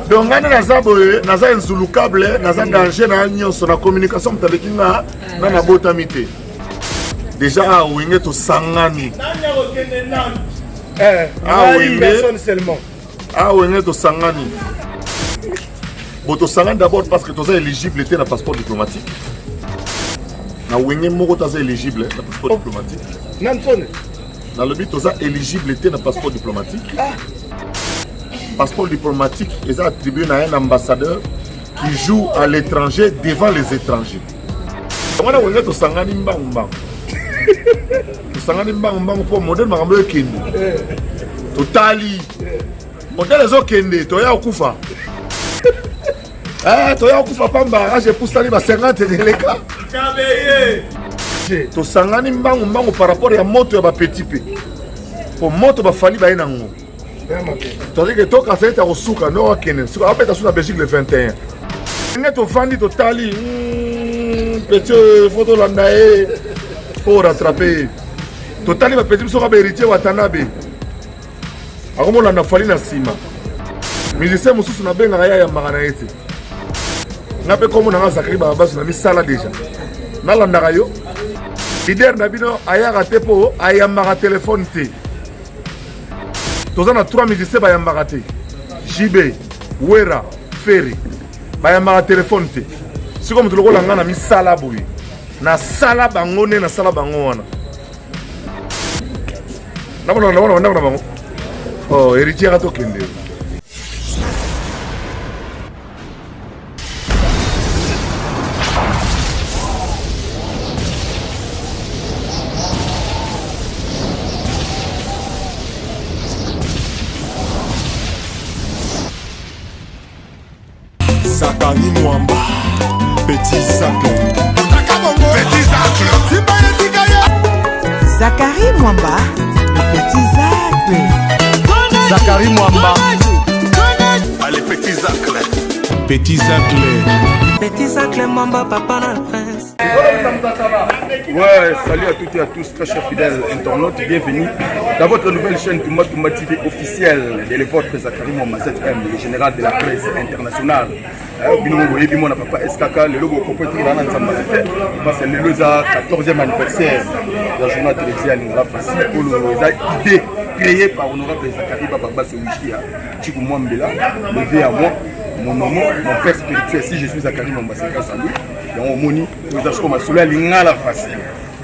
Donc ngai nde naza boye, naza inzulukable, naza danger na nyonso na communication, moto aleki nga na nabotami te. Déjà awa Wenge tosangani. Eh, Ah, Wenge. Personne seulement. Awa Wenge tosangani. Bon, tosangani d'abord parce que toza éligible te na passeport diplomatique. Na Wenge moko toza éligible na passeport diplomatique. Nansone. Nalobi toza éligible te na passeport diplomatique. Passeport diplomatique eza attribué na un ambassadeur qui joue à l'étranger devant les étrangers. Wana Wenge tosangani mbangu mbangu, tosangani mbangu mbangu mpo modèle makambo ekende, totali modèle ezokende, toya kokufa. Eh, toya kokufa pamba, âge epusani, ba 50 eleka. Tosangani mbangu mbangu par rapport ya moto ya bapeti mpe po moto bafali baye nango, tandis que tokasa ete akosuka nde akende siko abeta su na Belgique le 21. Ndenge tovandi totali, petit oyo faut tolanda ye, faut rattraper ye. Totali bapeti biso kaka Héritier Watanabe akomolanda Fali na nsima. Musicien mosusu nabengaka ye, ayambaka na ye te. Nga mpe kombo na nga Zakari Bababaso na misala déjà, nalandaka yo. Leader na bino ayaka te mpo ayambaka telefone te. Toza na 3 musiciens bayambaka te: JB, Wera, Ferre, bayambaka telefone te. Sikoyo moto lokola nga na misala boye, nasala bango nde nasala bango wana, nakolanda wana bandako na bango. Oh, Héritier aka tokende. Zakari Mwamba, Petit Zacle. Petit Zacle. Zachary Mwamba, le petit Zacle. Zakari Mwamba. Allez, Petit Zacle. Petit Zacle. Petit Zacle Mwamba, papa na prince. Ouais, salut à toutes et à tous, très chers fidèles internautes, bienvenue dans votre nouvelle chaîne Toumba Toumba TV officielle de le vôtre Zachary Mwamba ZM, le général de la presse internationale. Bino boyebi mwana papa SKK, lelo bokopo na nzamba te parce que lelo eza 14e anniversaire ya journal télévisé ya Lingala Facile oyo eza idée créée par honorable Zachary Bababa Sowishia Chiku Mwambela, le vieux à moi, mon maman, mon père spirituel. Si je suis Zachary Mwamba, c'est grâce à lui. Yango omoni oza soko masolo ya Lingala Facile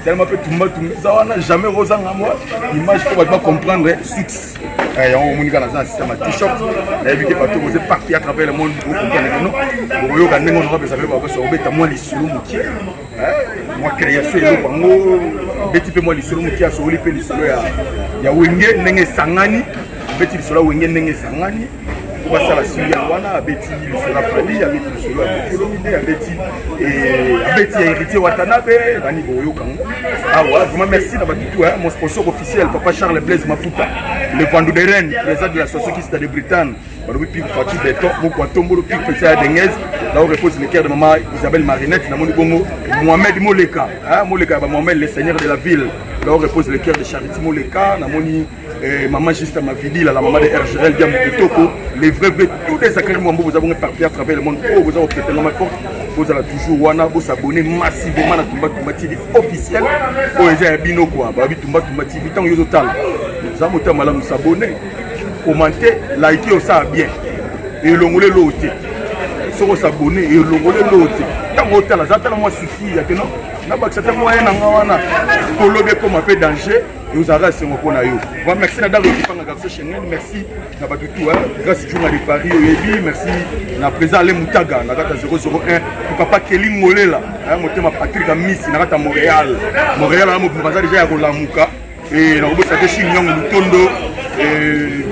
tellement mpe tumba tumba eza wana, jamais ozanga mwa image mpo bato bacomprendre suite. Yango omoni kaka naza na système ya t-shirt. Nayebi ke bato boze parti à travers le monde bocomprendre keno bokoyoka ndenge honorable Zachary Babaso obeta mwa lisolo mokie, mwa création eloko yango beti mpe mwa lisolo mokie, asololi mpe lisolo ya Wenge ndenge esangani, abeti lisolo ya Wenge ndenge esangani po basala single wana, abeti lisolo ya Fali, abeti lisolo ya Koffi Olomide, abeti ya Héritier Watanabe. Bani boyoka yango awa. Vraiment merci na bato tout, mon sponsor officiel papa Charles Blaise Mafuta, le Vandou de Rennes, président de l'association Kista de Bretagne. Balobi pik Faci Beton moko atombolo pik petit ya Dengez, là où repose le cœur de maman Isabelle Marinette. Namoni bongo Mohamed Moleka, Moleka ya ba Mohamed, le seigneur de la ville, là où repose le cœur de Charity Moleka. Namoni maman Juste Mavidila, la maman de RGL Diam Kitoko, les vrais vrais, tous les Zachary Mwambo, vous avez parti à travers le monde. Oh, vous avez prêté la forte, vous allez toujours wana, vous s'abonner massivement à Tumba Tumba TV officiel. Oh, et j'ai bino quoi, babi Tumba Tumba TV, tant que vous êtes vous avez malamu s'abonner, commenter, liker, ça bien. Et l'ongolais l'autre. Soko s'abonner et l'ongolais l'autre. Tant que vous êtes là, moi souci, ya que non, na bakisa te moyen na nga wana kolobi ekoma mpe danger, ozalaka esengo mpo na yo. Vraiment merci na Dalo Kipanga Garçon Schengen, merci na bato tout, grâce Junga de Paris oyebi, merci na président Ale Mutaga na kati ya 001, pourquoi pas Kelly Ngolela, motema Patrick Amisi na kati ya Montréal. Montréal wana mobimba baza déjà ya kolamuka. E nakobosaka te Chine Lutondo,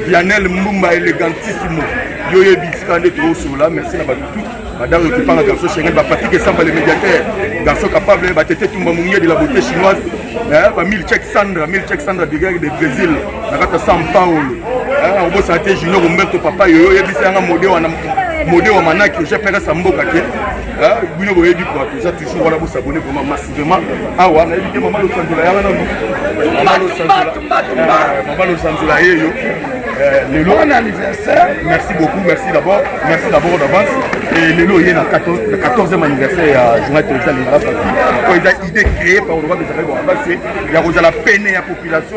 Vianel Mbumba Elegantissimo, yo oyebi esika nde tokosola. Merci na bato tout, Madame Kipanga Garçon Schengen, ba Patrick Esamba le médiateur, garçon capable, ba Tete Tumba Mungue de la beauté chinoise, ba Milchek Sandra, Milchek Sandra de de Brésil, na kata São Paulo. Obosana te Junior Umberto Papa Yoyo, yebisa yanga mode wana mode wa manaki GPRS ya mboka ke bino boyebi quoi, toza toujours wana, bosabonner vraiment massivement awa. Nayebi te mama Losanzola yanga nanu, mama Losanzola, mama Losanzola yeyo. Lelo Bon anniversaire. Merci beaucoup, merci d'abord, merci d'abord d'avance. Et lelo ye na 14e anniversaire ya journal télévision Lingala Facile. Oyo eza idée créée par honorable Zacharie Bababaswe ya kozala pene ya population,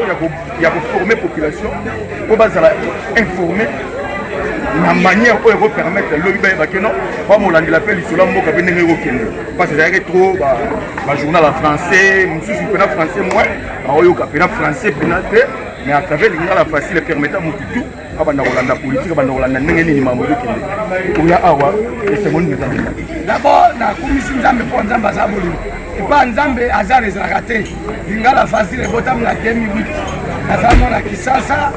ya koformer population mpo bazala informé na manière oyo ekopermettre lobi bayeba ke non, bamolandela mpe lisolo ya mboka mpe ndenge ekokende, parce ezalaki trop bajournal ya français, mosusu mpena français moins, aoyoka mpena français mpena te. Mais à travers Lingala Facile permettant motu tout abanda kolanda politique, abanda kolanda ndenge nini mambo ezokende. Oya awa, esengo nini eza ndenge? D'abord nakumisi Nzambe mpo Nzambe aza bolingo. Epa Nzambe hasard ezalaka te. Lingala Facile ebotami na 2008. Naza mwana Kisasa,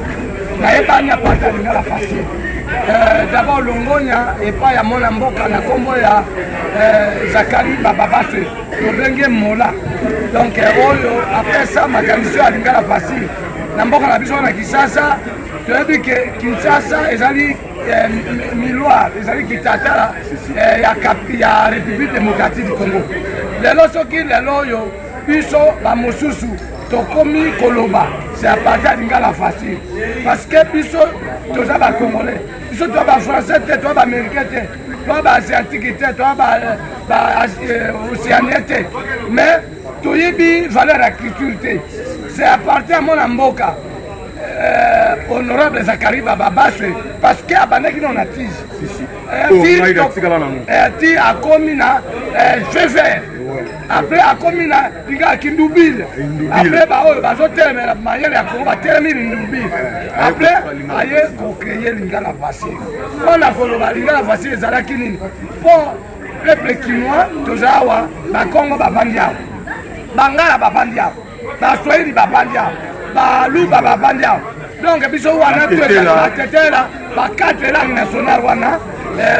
nayebani apata Lingala Facile. D'abord longonya epai ya mwana mboka na nkombo ya Zakari Bababaswe, tobenge Mola, donc oyo apesa makanisi oyo ya Lingala Facile na mboka na biso na Kisasa. Toyebi ke Kinshasa ezali miroir, ezali kitatala ya République démocratique du Congo. Lelo, soki lelo oyo biso bamosusu tokomi koloba, c'est à partir ya Lingala Facile, parce que biso toza bacongolais. Biso toza bafrançais te, toza baaméricain te, toza baasiatique te, toza baocéanien te, mais toyebi valeur ya culture te. C'est à partir ya mwana mboka honorable Zakari Bababaswe, parce que abandaki nano na tige ti akomi na feu vert, après akomi na lingaka kindubile, après baoyo bazotelemela mayele ya Kongo batelemi lindubile, après aye kocréer Lingala Facile. Mpona koloba Lingala Facile ezalaki nini? Mpo peuple kinois toza awa, Bakongo bavandi awa, Bangala bavandi awa, Baswahili bavandi awa, Baluba bavandi awa. Donc biso wana batetela ba quatre langue nationale wana,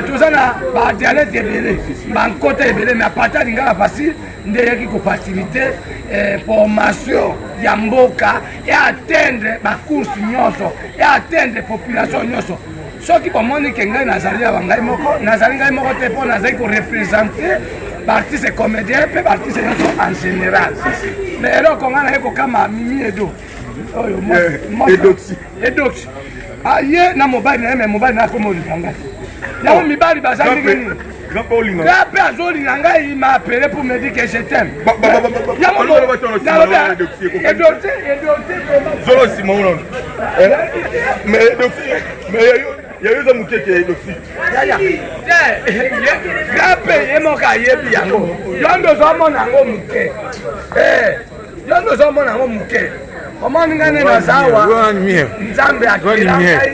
toza na badialecte ebele, bankota ebele. Mais à partir ya Lingala Facile nde eyaki kofaciliter formation ya mboka e atteindre bacouches nyonso, e atteindre population nyonso. Soki bomoni ke ngai nazali awa ngai moko, nazali ngai moko te, mpo nazali koreprésenter baartiste comédien mpe baartiste nyonso en général. Mais eloko ngai naye kokama, Mimi Edo oyo, Edoxi, aye na mobali na ye, me mobali na ye akoma olinga ngai. Yango mibali baza ndenge nini? Nga mpe azolinga ngai, m'a appelé pour me dire que je t'aime. Yango nalobi Edoxi, Edoxi. Zolo nsima ona, mais Edoxi, mais yayo eza moke ke Edoxi. Yaya te, nga mpe ye moko ayebi yango. Yo nde ozomona yango moke, yo nde ozomona yango moke. Omoni ngai nde naza awa, Nzambe akela ngai,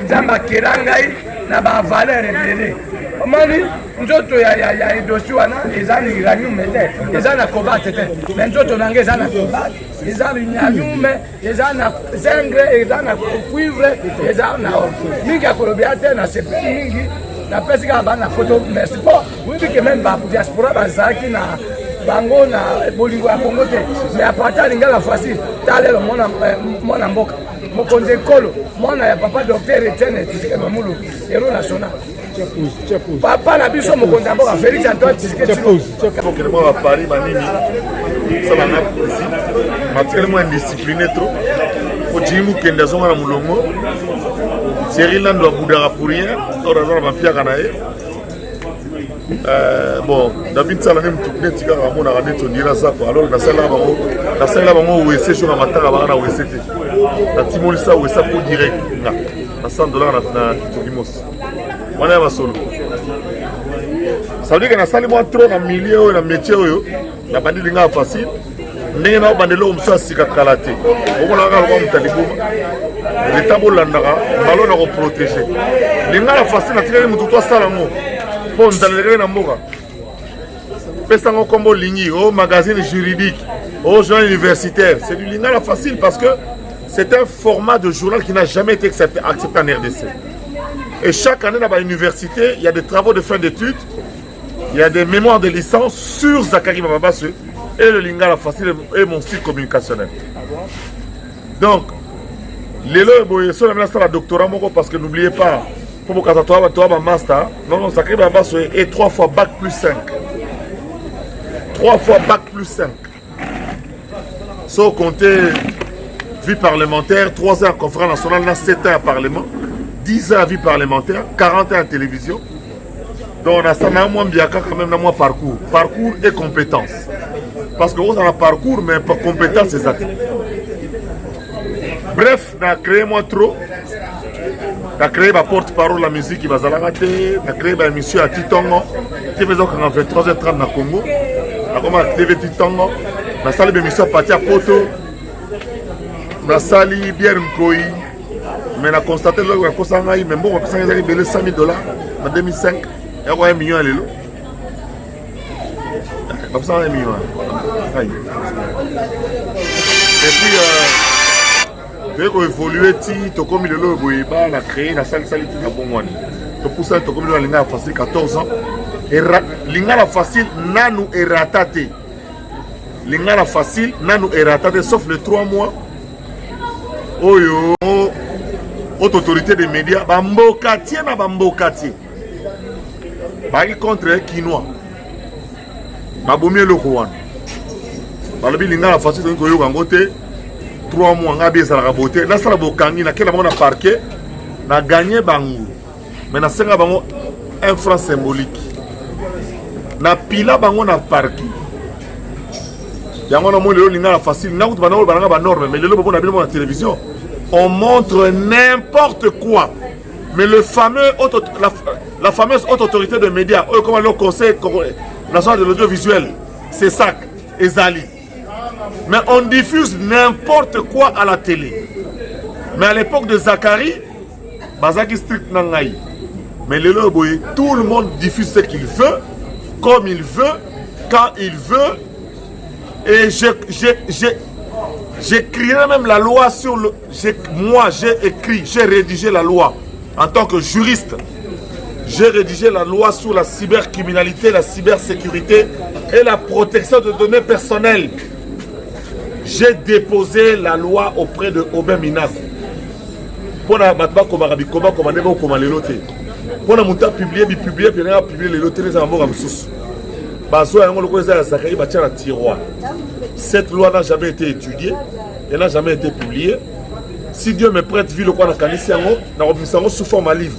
Nzambe akela ngai na bavaleur ebele. Omoni nzoto ya Edosi wana eza na uranium te, eza na cobalt te, mais nzoto na ngai eza na cobalt, eza na uranium, eza na zinc, eza na cuivre, eza na or. Mingi ya kolobela te, na sepeli mingi, napesi kaka bana foto merci, mpo oyebi ke même badiaspora bazalaki na bango na bolingo ya Kongo te. Mais à partir ya Lingala Facile, talelo mwana mboka mokonzi ekolo, mwana ya papa docteur Etienne Tshisekedi Mamulu, héros national, papa na biso mokonzi ya mboka Félix Antoine Tshisekedi. Okende mwa baparis banini, osalanga plaisir. Matikali mwa indiscipline trop po Jimi Mokende azonga na molongo. Thierry Lando abudaka pour rien or aza na bampiaka na ye. Bon, David Sala nde mutu neti kaka amonaka neti ondira aza quoi. Alors nasalela bango, nasalela bango wese jour na matanga, baka na wese te, natimonisa wese po direct nga na 100 $ na Kitoki Mosi wana ya masolo. Ça veut dire que nasali mwa trop na milieu oyo, na métier oyo nabandi Lingala Facile. Ndenge na obanda eloko mosusu ya sika kala te, omonaka kaka lokwa moto ya liboma leta bolandaka mbalo na koprotéger Lingala Facile. Natikaki motu to asala yango mpo nzala elekaki na mboka. Pesango nkombo olingi, o magazine juridique, o journal universitaire, c'est du Lingala Facile, parce que c'est un format de journal qui n'a jamais été accepté en RDC. Et chaque année dans l'université, il y a des travaux de fin d'études, il y a des mémoires de licence sur Zakari Bababaswe et le Lingala Facile et mon style communicationnel. Donc, lelo boye so na nasala doctorat moko, parce que n'oubliez pas, po bokasa toa toa ba master. Non non, Zakari Bababaswe est trois fois bac plus 5. Trois fois bac plus 5. Sans compter Vie parlementaire, 3 ans à conférence nationale, na 7 ans à parlement, 10 ans à vie parlementaire, 40 ans à télévision. Donc on a ça, na mwa mbiaka quand même, na mwa parcours. Parcours et compétences. Parce que on a un parcours, mais pas compétences exactes. Bref, na créé moi trop. Na créé ba porte-parole la musique bazalaka te, na créé ba émission ya Titongo. TV ezokanga 23h30 na Congo. Nakoma TV Titongo. Nasali ba émission ya parti ya Poto. Nasali bière Nkoi. Mais na constaté loko yakosa ngai, mais mbongo bapesa ngai ezalaki ebele 100 000 dollars na 2005. Yako 1 million ya lelo. Bapesa ngai 1 million. Ngai. Et puis toye koévolue ti tokomi lelo oyo boye ba na créé nasalisali ti na bongwani topusani tokomi lelo na lingala facile 14 ans. Lingala facile nanu erata te, lingala facile nanu erata te, sauf les 3 mois oyo haute autorité des médias bambokatie na bambokatie bayaki contre kinois, babomi eloko wana, balobi lingala facile tolingi koyoka yango te. 3 mois ngai bi ezalaka boye te, nasala bokangi, nakenda bango na parquet, na gagné bango, mais nasenga bango un franc symbolique, na pila bango na parquet. Yango na moi lelo lingala facile nga kutu bana oyo bananga banorme, mais lelo bomona bino na télévision, on montre n'importe quoi. Mais le fameux haute, la fameuse haute autorité de médias oyo comme le Conseil national de l'audiovisuel, c'est ça ezali, mais on diffuse n'importe quoi à la télé. Mais à l'époque de Zacharie, bazaki strict na ngai, mais lelo boye tout le monde diffuse ce qu'il veut, comme il veut, quand il veut. Et j'écrirai même la loi sur le moi j'ai écrit, j'ai rédigé la loi en tant que juriste. J'ai rédigé la loi sur la cybercriminalité, la cybersécurité et la protection de données personnelles. J'ai déposé la loi auprès de Aubin Minaku. Mpona bato bakomaka bikoma koma nde bokoma lelo te, mpona moto apublie bipublie pene apublie lelo te, eza na mboka mosusu bazwa yango lokola eza ya Zakari, batia na tiroir. Cette loi n'a jamais été étudiée et n'a jamais été publiée. Si Dieu me prête vie, lokola nakanisi yango, nakobimisa yango sous forme ya livre,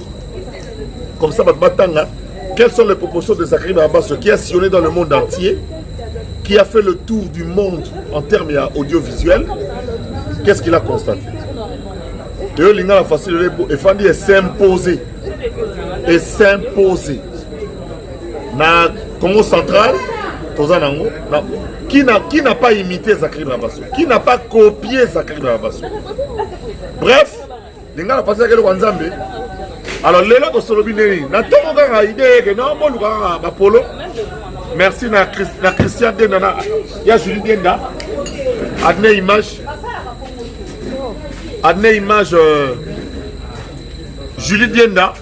comme ça bato batanga quelles sont les propositions de Zacharie Bababaswe, qui a sillonné dans le monde entier, qui a fait le tour du monde en termes ya audiovisuel. Qu'est-ce qu'il a constaté? Oyo lingala facile efandi es'impose, es'impose na Congo central, toza nango na, qui n'a pas imité Zacharie Bababaswe, qui n'a pas copié Zacharie Bababaswe? Bref, lingala facile eloko ya Nzambe. Alors lelo tosolobi ndeni na ntongo kaka idée eke no boluka kaka bapolo. Merci na Christian Denda na ya Julie Denda, Adne Image, Adne Image, Julie Dienda,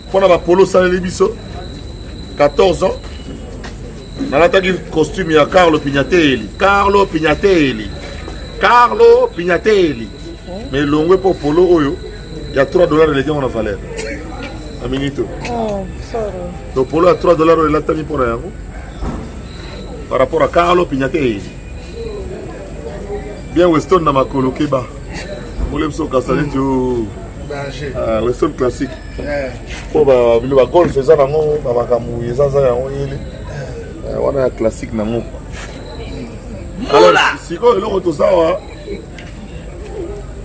mpona bapolo osaleli biso 14 ans. Nalataki costume ya Carlo Pignatelli, Carlo Pignatelli, Carlo Pignatelli, mais elongwe mpo polo oyo ya 3 dollars eleki yango na valeur na minute. Oh, sorry. Donc polo ya 3 dollars oyo elatami mpona yango par rapport à Carlo Pignatelli, bien Weston na makolo keba mole biso okasa neti o Danger. Ah, Weston classique mpo babilo bagolf eza nango bamakambo eza eza yango yeli wana ya classique nango. Alors sikoyo eloko toza wa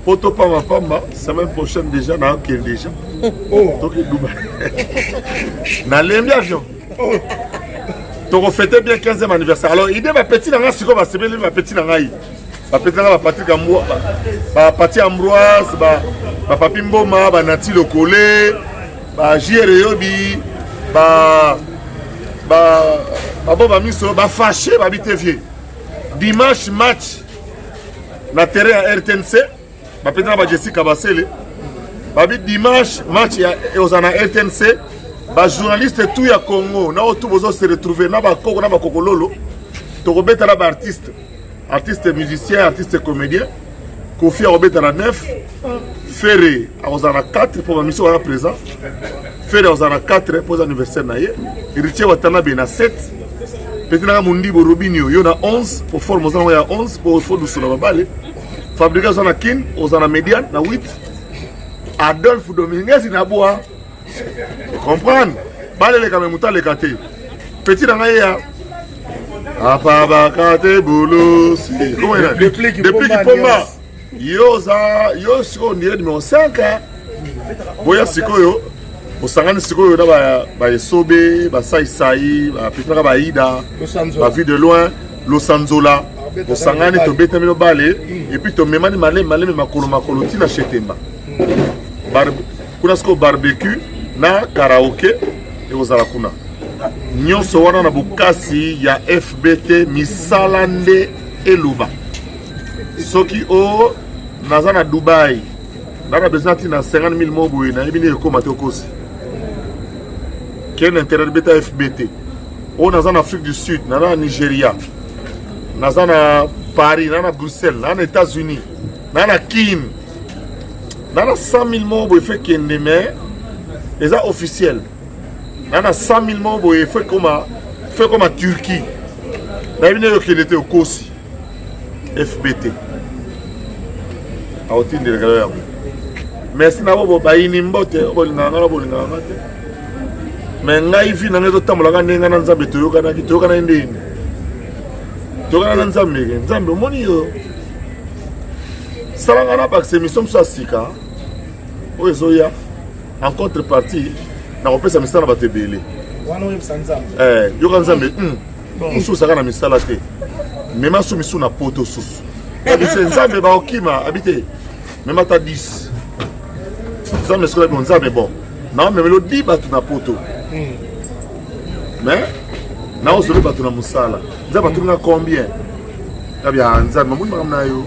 po topambapamba, semaine prochaine déjà naokende déjà toki Dubai, nalembi avion. Tokofete bien 15e anniversaire. Alors idée bapeti na ngai sikoyo basepeli, bapeti na ngai, bapeti na ngai, bapatrik bapati Ambroise, bapapi Mboma, banati Lokole, bajiere yobi, baboma miso bafâché, babi te vie. Dimanche match na terrain ya RTNC, bapeti na bajessica Basele, babi dimanche match ozala na RTNC, bajournaliste tout ya Congo na oyo tu bozo se retrouver na bakoko na bakokololo, tokobeta na baartiste, artiste musicien, artiste comédien. Kofi akobeta na 9, Ferre akozala na 4 mpo bamisio wana présent. Ferre akozala na 4 mpo eza anniversaire na ye. Héritier Watanabe na 7, peti nanga Mondibo Robinio yo na 11 po forme oza nango ya 11 po fo dusu na babale. Fabrice aza na Kin, oza na Mediane na 8. Adolphe Dominguez na bois. Comprendre? Baleleka me moto aleka te. Petit na ngai ya apabaka te bulusi. Depuis Kipomba. Yo oza yo sikoyo ondire numéro 5. Boya sikoyo osangani sikoyo na baesobe basaisai bapetaka baida bavue de loin losanzola osangani tobetami lobale epuis tomemani malemi malemi makolo makolo ntina shetemba kuna sikoyo barbecue na karaoke ekozala kuna nyonso wana na bokasi ya fbt misala nde eloba soki o oh, naza na dubai nga na besoin ntina 50 000 mo boye nayebi nde ekoma te okosi ken internet beta fbt oyo naza na afrique du sud naza na nigeria naza na paris naza na bruxelles naza na états-unis naza na kin naza na 100 000 moko boye fe kende mais eza officiel naza na 100 000 moko boye fe koma fe koma turquie nayebi nde okende te okosi fbt akotindelaka yo yango merci na bobo bayini mbote bolingaka nga na bolingaka nga te me ngai vi na ngai ezotambolaka ndenge ngai na nzambe toyokanaki toyokanaki ndenge toyokana na nzambe ke nzambe omoni yo sala ngai nabakisa émission mosusu ya sika oyo ezoya en contrepartie nakopesa misala na bato ebele eh, yoka nzambe hmm. mosusu ozalaka na misala te mema su misu na poto susu abi te nzambe baokima abi te mema ata 10 nzambe soki abi nzambe bon naomemelo 10 bato na poto mais naozolo bato na mosala nzambe atuni nga combien abi ah, nzambe mamoni makambo na yo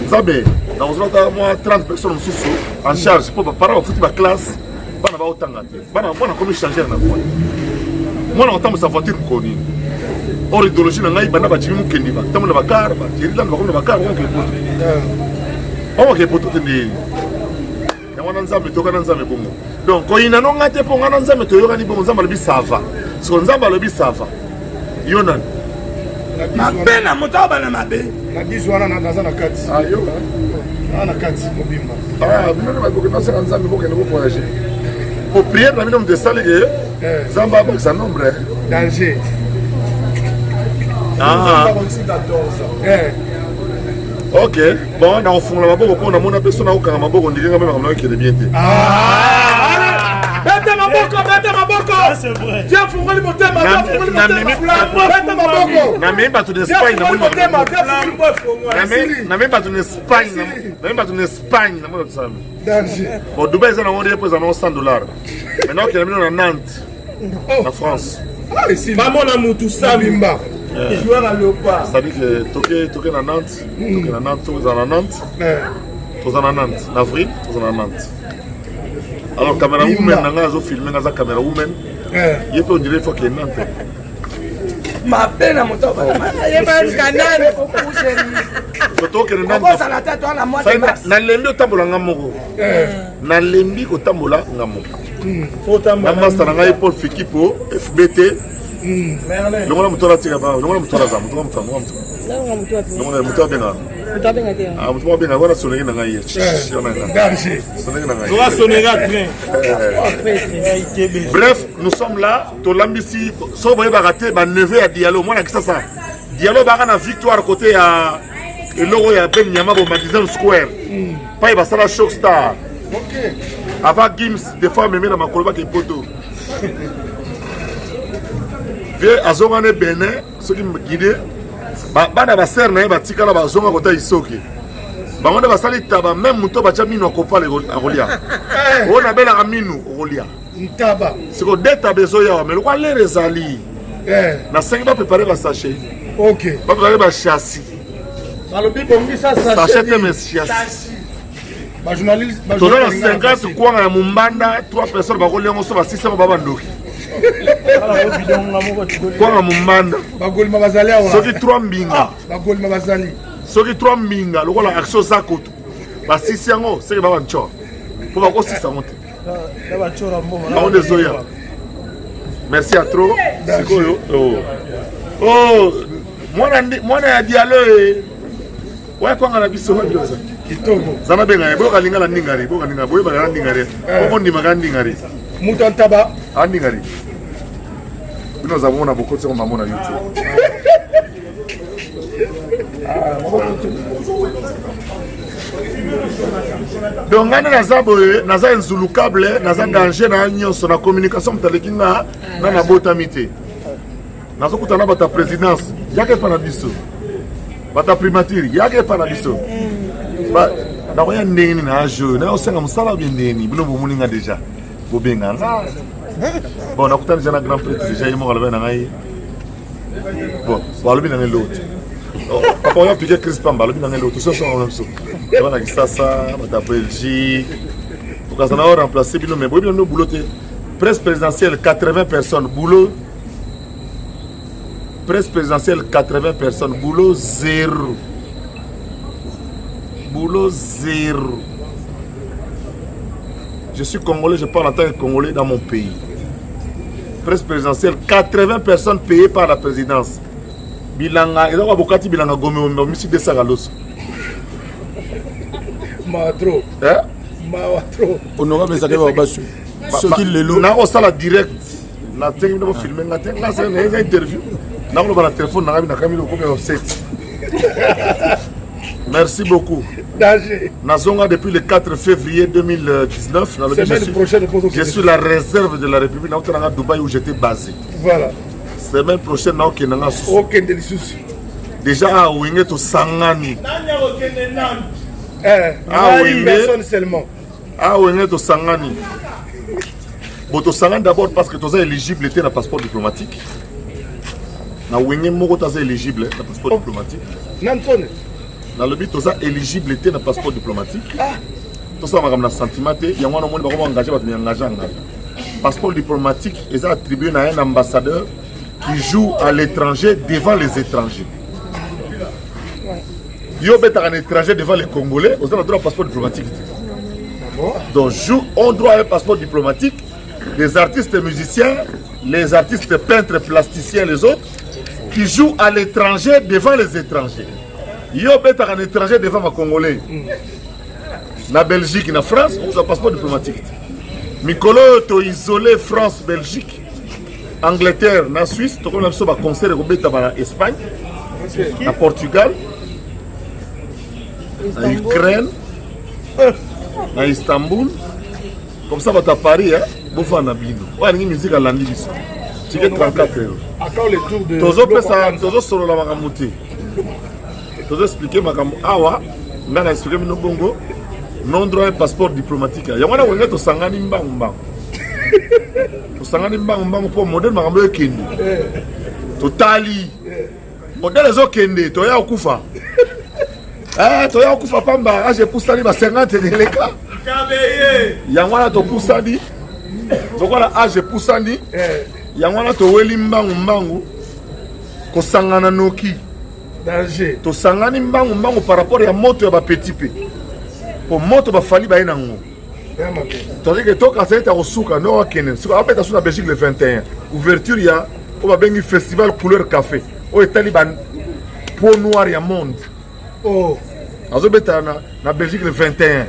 nzambe nakozala ata mwa 30 personnes mosusu en charge mpo bapara bafuti baklasse bana baotanga te bana mwana akomi changer na coin mwana kotambwisa voiture mokolo nini or idéologie na ngai banda bajimi mokendi batambola na bakar bajerilande bakomi na bakar bakomokele poto bakomokele poto te ndeni yango wana nzambe toyokana nzambe bongo donc koyina no ngai te mpo ngai na nzambe toyokani bongo nzambe alobi sava siko nzambe alobi sava yo nani mabe na moto abana mabe na biso wana naza na kati ah, yo na na kati mobimba ah, bino nde bakoki nasaka nzambe bokende kovoyage po prière na bino moto esali ke eh. nzambe abakisa nombre danger ah. eh. ok bon nakofungola maboko mpo namona mpe so nakokanga maboko ndenge nga mpe makambo nakokende bien te ah. beta maboko beta maboko Dieu afungoli motema afungoli motema beta maboko namemi bato na Espagne namemi bato na Espagne namemi bato na Espagne namoni bato salami bon Dubai eza nango nde mpo eza nango 100 dollars maintenant okende bino na Nantes na France bamona mutu sabimba joueur à léopard c'est-à-dire que toke toke na Nantes toke na Nantes toza na Nantes toza na Nantes na avril toza na Nantes alors camera woman na ngai azofilme ngai aza camera woman ye mpe ondire faut akende Nantes mabe na moto tokende nalembi otambola nga moko nalembi kotambola nga moko na masta na ngai paul fikipo fbt hmm. longola moto wana atika longola moto wana aza moto moto longola moto abenga ah, moto abenga wana soneri na ngai ye soneri na ngai bref nous sommes là tolambisi soki boyebaka te baneveu ya dialo mwana kisasa dialo baka na victoire kote ya eloko ya ben nyama bo madison square hmm. pai basala shock star avant gims des fois amemi na makolo bake poto vie azonga ne benin soki guide bana basere na ye batikala bazonga kota isoki bango nde basali taba meme moto batya minu akopala akolia eh. oyo nabelaka minu okolia ntaba siko de taba ezoyawa me lokwa lere ezali eh. nasengi baprepare basachet ok baprepare bachassi balobi bongisa sachet te mais chassi toza na 50 kwanga ya mombanda 3 personnes bakolia yango so basisi yango ba bandoki kwanga mombanda bagolima bazali awa soki 3 mbinga ah, bagolima bazali soki 3 mbinga lokola action zakoto basisi yango seke ba bancor mpo bakosisa yango te bango nde ezoya merci ya trop sikoyo oh. oh mwana ya dialo e. Oya kwanga na biso wapi oza? Kitoko. Zana benga ye boyoka lingala ndingari boyoka lingala boyebaka na ndingari. Eh. Boko ndimaka ndingari. Moto ya ntaba. A ndingari. Bino oza mona bokoti ko mamo na YouTube. Donc ngai nde naza boye naza inzulukable naza danger na nyonso na communication moto aleki nga na nabotami te nazokutana na bato ya présidence yaka epa na biso bato ya primature yaka epa na biso nakoya ndenge nini na age oyo nayosenga mosala obie ndenge nini bino bomoni nga deja bobenga nga bon nakutani deja na grand prêtre deja ye moko alobi na ngai bon balobi na ngai eloko te oh, papa oyo apike crise pamba alobi na ngai eloko te soso na biso bana kisasa bato ya belgique okaza na remplacer bino mais boyebi na bino boulot te presse présidentielle 80 personnes boulot presse présidentielle 80 personnes boulot zéro boulot zéro je suis congolais je parle en tant que congolais dans mon pays presse présidentielle 80 personnes payées par la présidence bilanga eza kwa bokati bilanga gome omisi desaka loso mawa trop eh? mawa trop honorable ezalaki babasu soki lelo nakosala direct natengi bino bofilme nga te nga eza interview nakoloba na telefone na ngai nakami lokomi ya 7 merci beaucoup danger nazonga depuis le 4 février 2019 nalobi semaine prochaine je suis la réserve de la république nauta nanga dubaï où j'étais basé voilà semaine prochaine naokende nga susu okende lisusu déjà awa wenge tosangani eh, ah, wenge personne seulement ah wenge tosangani bon tosangani d'abord parce que toza éligible te na passeport diplomatique na wenge moko toza éligible na passeport oh. diplomatique nansone nalobi toza éligible te na passeport diplomatique ah. tosala makambo na sentiment te yango wana omoni bakoma engage bato miengage ngai passeport diplomatique eza attribue na un ambassadeur qui joue à l'étranger devant les étrangers yo obetaka na étranger devant les congolais oza na droit ya passeport diplomatique te donc joue on droit un passeport diplomatique les artistes musiciens les artistes peintres plasticiens les autres qui jouent à l'étranger devant les étrangers yo obetaka na étranger devant bacongolais na belgique na france okozwa passeport diplomatique te mikolo oyo toisole france belgique Angleterre na Suisse tokomi na biso ba concert ekobetama na Espagne na Portugal na Ukraine na Istanbul comme ça bato ya Paris hein, bofanda na bino oyo alingi musique alandi biso tike 34 euro tozopesa tozosolola makambo te tozo explike makambo awa ngai na explike bino bongo non droit un passeport diplomatique yango wana wenge tosangani mbangu mbangu tosangani mbangu mbangu mpo modele makambo ekende totali modele ezokende toya kokufa eh, toya kokufa pamba age epusani ba 50 eleka yango wana topusani lokola age epusani eh. yango wana toweli mbangu mbangu kosangana noki danger tosangani mbangu mbangu par rapport ya moto ya bapetit mpe po moto bafali baye nango tandis que tokasa ete akosuka nde akende siko abeta su na belgique le 21 ouverture ya oyo babengi festival couleur café oyo etali ba peau noire ya monde oh. azobeta na, na belgique le 21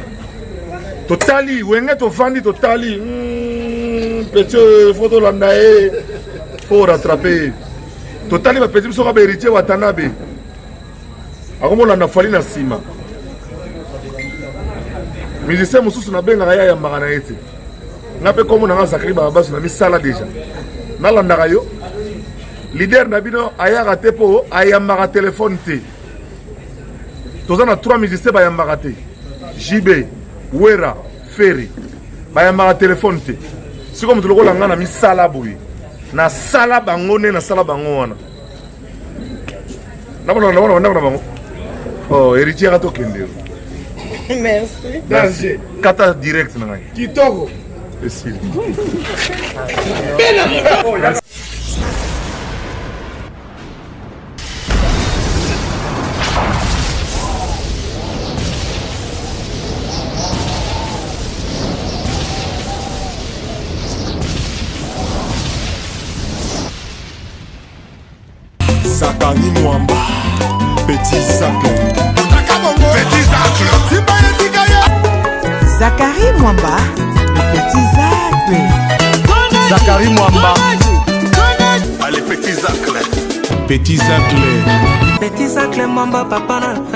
totali wenge tovandi totali petit oyo fo tolanda ye fo rattrape ye totali bapeti biso kaka baheritier watanabe akomolanda fali na nsima musicien mosusu nabengaka ye ayambaka na ye te nga mpe kombo na nga zakari bababaso na misala deja nalandaka yo leader na bino ayaka te mpo ayambaka telefone te toza na trois musiciens bayambaka te jb wera ferre bayambaka telefone te sikoyo moto lokola nga na misala boye nasala bango nde nasala bango wana nakolanda ndako na bango oh, héritier aka tokende merci merci kata direct na ngai kitoko esili Zakari Mwamba, petit Zacle. Zacle. Simba ye tika ye. Zacharie Mwamba, le petit Zacle. Zacharie Mwamba. Allez, petit Zacle. Petit Zacle. Petit Zacle Mwamba, papa na.